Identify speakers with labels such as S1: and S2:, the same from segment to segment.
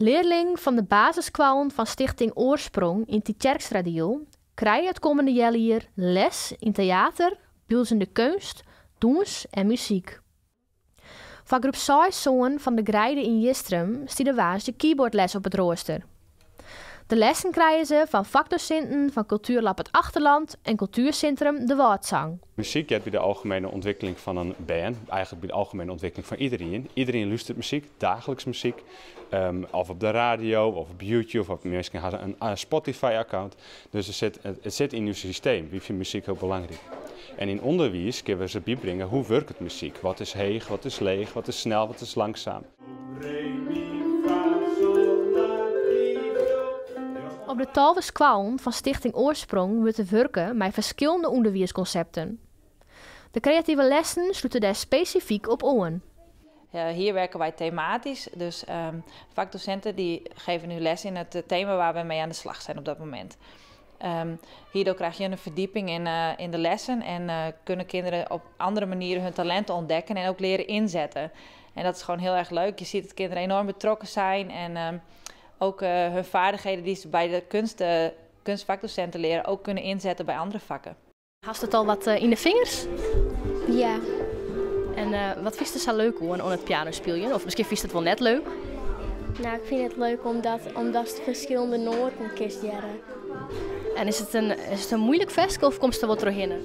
S1: Learlingen fan de basisskoallen fan Stichting Oorsprong yn Tytsjerksteradiel krije it kommende healjier les yn teater, byldzjende keunst, dûns en muzyk. Foar groep seis-sân fan De Greide yn Jistrum stie der woansdei keyboardles op it roaster. De lessen krije se fan fakdosinten fan Kultuerlab Het Achterland en Kultuersintrum De Wâldsang.
S2: Muzyk heart by de algemiene ûntwikkeling fan in bern, eigenlik by de algemiene ûntwikkeling fan iderien. Iderien lústeret muzyk, daagliks muzyk. Of op de radio, of op YouTube, of minsken hawwe in Spotify-akkount. Dus it sit yn ús systeem. Wy fine muzyk hiel belangryk. En yn ûnderwiis kinne we se bybringe hoe wurket muzyk? Wat is heech, wat is leech, wat is snel, wat is langsaam?
S1: Op de 12 skoallen fan Stichting Oorsprong wurdt der wurke mei ferskillende ûnderwiiskonsepten. De kreative lessen slute dêr spesifyk op oan.
S3: Hier werken wij thematisch, dus vakdocenten die geven nu les in het thema waar we mee aan de slag zijn op dat moment. Hierdoor krijg je een verdieping in de lessen en kunnen kinderen op andere manieren hun talenten ontdekken en ook leren inzetten. En dat is gewoon heel erg leuk. Je ziet dat kinderen enorm betrokken zijn en ook hun vaardigheden die ze bij de kunstvakdocenten leren ook kunnen inzetten bij andere vakken.
S1: Hast it al wat yn de fingers?
S4: Ja.
S1: En wat fynst der sa leuk oan it pianospyljen? Of miskien fynst it wol net leuk?
S4: Nou, ik fyn it leuk omdat ferskillende noaten kinst hearre.
S1: En is it in muoilik ferske of komst der wol trochhinne?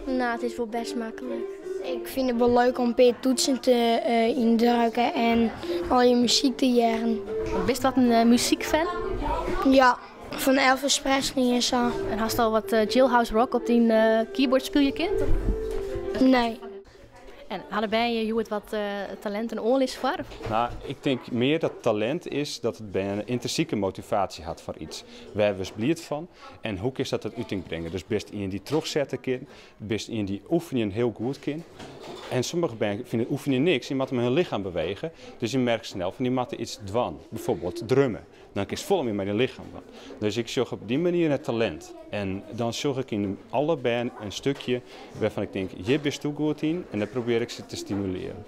S4: Nou, it is wol bêst maklik. Ik fyn it wol leuk om in pear toetsen te yndrukken en al je muzyk te hearren.
S1: Bist wat in muzykfan?
S4: Ja, fan Elvis Presley en sa.
S1: En hast al wat Jailhouse Rock op dyn keyboard spylje kind?
S4: Nee.
S1: En ha de bern hjir hjoed wat talint en oanlis foar?
S2: Nou, ik tink mear dat talint is dat it bern yntrinsike motivaasje hat foar yts. Wêr wurdst bliid fan en hoe kinst dat tot uting bringe? Dus bist ien dy't trochsette kin, bist ien dy't oefenjen hiel goed kin. En sommige bern fine oefenjen niks, dy moatte mei hun lichem bewege. Dus je merke snel fan dy moatte yts dwaan, byfoarbyld drumme. Dan kinst folle mear mei dyn lichem dwaan. Dus ik sjoch op dy manier it talint. En dan sjoch ik yn alle bern in stikje wêrfan't ik tink, hjir bisto goed yn en dêr probearje ik se te stimulearjen.